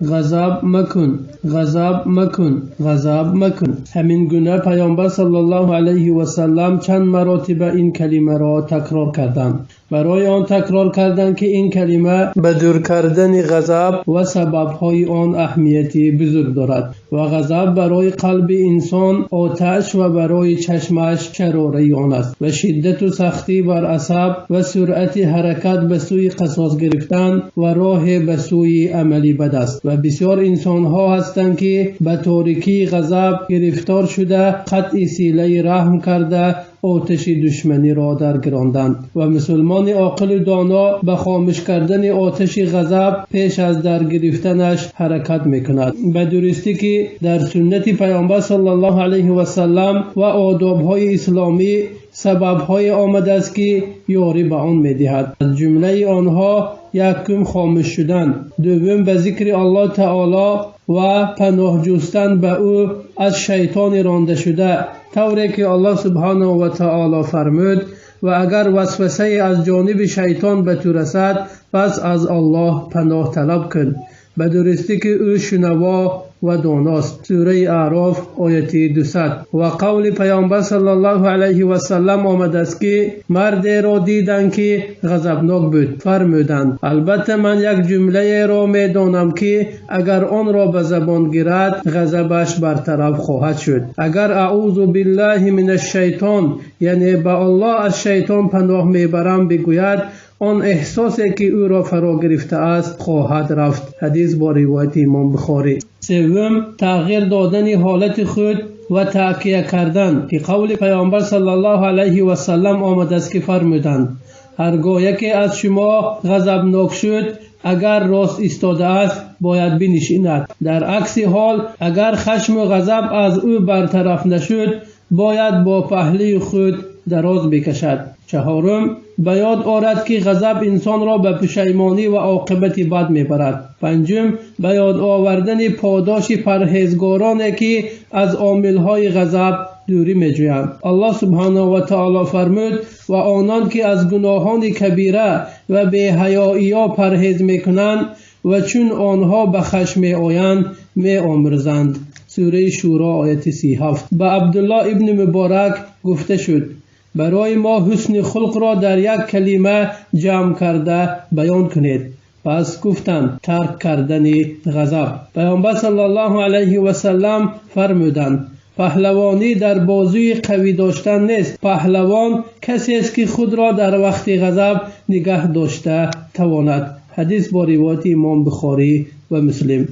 Ғазаб макун, ғазаб макун, ғазаб макун. Ҳамин гуна Паёмбар саллаллоҳу алайҳи васаллам чанд маротиба ин калимаро такрор карданд. Барои он такрор карданд, ки ин калима ба дур кардани ғазаб ва сабабҳои он аҳамияти бузург дорад ва ғазаб барои қалби инсон оташ ва барои чашмаш шарораи он аст ва шиддату сахтӣ бар асаб ва суръати ҳаракат ба сӯи қасос гирифтан ва роҳе ба сӯи амали бад аст. Ва бисёр инсонҳо ҳастанд, ки ба торикии ғазаб гирифтор шуда, қатъи силаи раҳм карда, оташи душманиро даргиронданд. Ва мусулмони оқилу доно ба хомӯш кардани оташи ғазаб пеш аз даргирифтанаш ҳаракат мекунад. Ба дурустӣ ки дар суннати Паёмбар саллаллоҳу алайҳи васаллам ва одобҳои исломӣ сабабҳое омадааст, ки ёрӣ ба он медиҳад. Аз ҷумлаи онҳо: якум, хомӯш шудан; дуввум, ба зикри Аллоҳ таоло ва паноҳ ҷустан ба ӯ аз шайтони рондашуда, тавре ки Аллоҳ субҳанаҳу ва таоло фармуд: «Ва агар васвасае аз ҷониби шайтон ба ту расад, пас аз Аллоҳ паноҳ талаб кун, ба дурустӣ ки ӯ шунаво ва доност». Сураи Аъроф, ояти 200. Ва қавли Паёмбар саллаллоҳу алайҳи васаллам омадааст, ки мардеро диданд, ки ғазабнок буд. Фармуданд: «Албатта, ман як ҷумлаеро медонам, ки агар онро ба забон гирад, ғазабаш бартараф хоҳад шуд. Агар аъузу биллаҳи минаш шайтон, яъне ба Аллоҳ аз шайтон паноҳ мебарам, бигӯяд, он эҳсосе, ки ӯро фаро гирифтааст, хоҳад рафт». Ҳадис бо ривояти Имом Бухорӣ. Севум, тағйир додани ҳолати худ ва такя кардан, ки қавли Паёмбар саллаллоҳу алайҳи васаллам омадааст, ки фармуданд: «Ҳаргоҳ яке аз шумо ғазабнок шуд, агар рост истодааст, бояд бинишинад. Дар акси ҳол, агар хашму ғазаб аз ӯ бартараф нашуд, бояд бо паҳлӯи худ дароз бикашад». Чаҳорум, ба ёд орад, ки ғазаб инсонро ба пушаймонӣ ва оқибати бад мебарад. Панҷум, ба ёд овардани подоши парҳезгороне, ки аз омилҳои ғазаб дурӣ меҷӯянд. Аллоҳ субҳанаҳу ва таоло фармуд: «Ва онон, ки аз гуноҳони кабира ва беҳаёиҳо парҳез мекунанд ва чун онҳо ба хашм меоянд, меомӯрзанд». Сураи Шӯро, ояти 37. Ба Абдуллоҳ ибни Муборак гуфта шуд: «Барои мо ҳусни хулқро дар як калима ҷамъ карда баён кунед». Пас гуфтанд: «Тарк кардани ғазаб». Паёмбар саллаллоҳу алайҳи васаллам фармуданд: «Паҳлавонӣ дар бозуи қавӣ доштан нест, паҳлавон касест, ки худро дар вақти ғазаб нигаҳ дошта тавонад». Ҳадис бо ривояти Имом Бухорӣ ва Муслим.